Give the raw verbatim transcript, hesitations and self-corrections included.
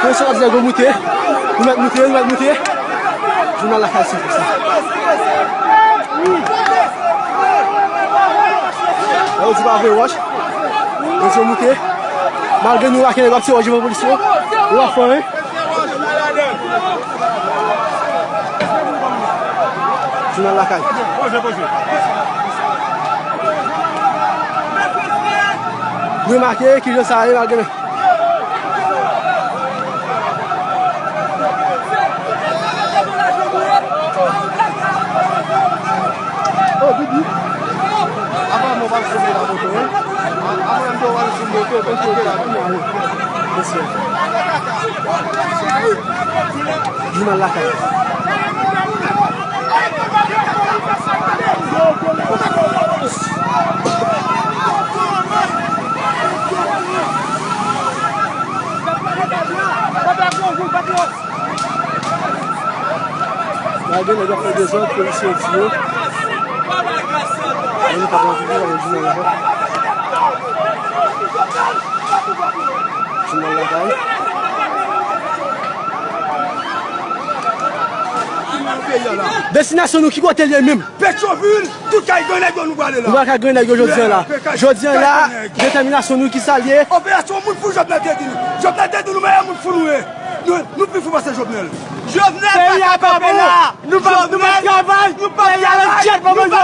Mesye w ap di nèg yo moute. Nou mèt moute, nou mèt moute. Jounal Lakay se konsa. Lè yo di pa voye wòch. Mesye w moute. Malgre nou la, nèg yo ap tire wòch devan polis yo. Yo pa fè anyen. Jounal Lakay. Remake kijan sa ye, malgre Oh, Bibi. Apa mwen pa sou la moto, hein? Apa mwen pa sou moto, mwen sou la. Mesye. Jounal Lakay. Gade nèg ap fè dezòd, polisye yo di yo. Ann pa pran figi, ann di nan la. Jounal Lakay. Destinasyon nou ki kote l ye menm? Petyonvil, tout kay grenn nèg yo nou prale la. Nou pa ka grenn nèg yo jodi a la. Jodi a la, detèminasyon nou ki sa l ye. Operasyon moun fou Jovenel te di nou. Jovenel te di nou meyè moun fou nou ye. Nou, nou pi fou pase Jovenel. Jovenel pa ka kanpe la. Nou pa, nou pa travay. Nou pa travay. Nou pa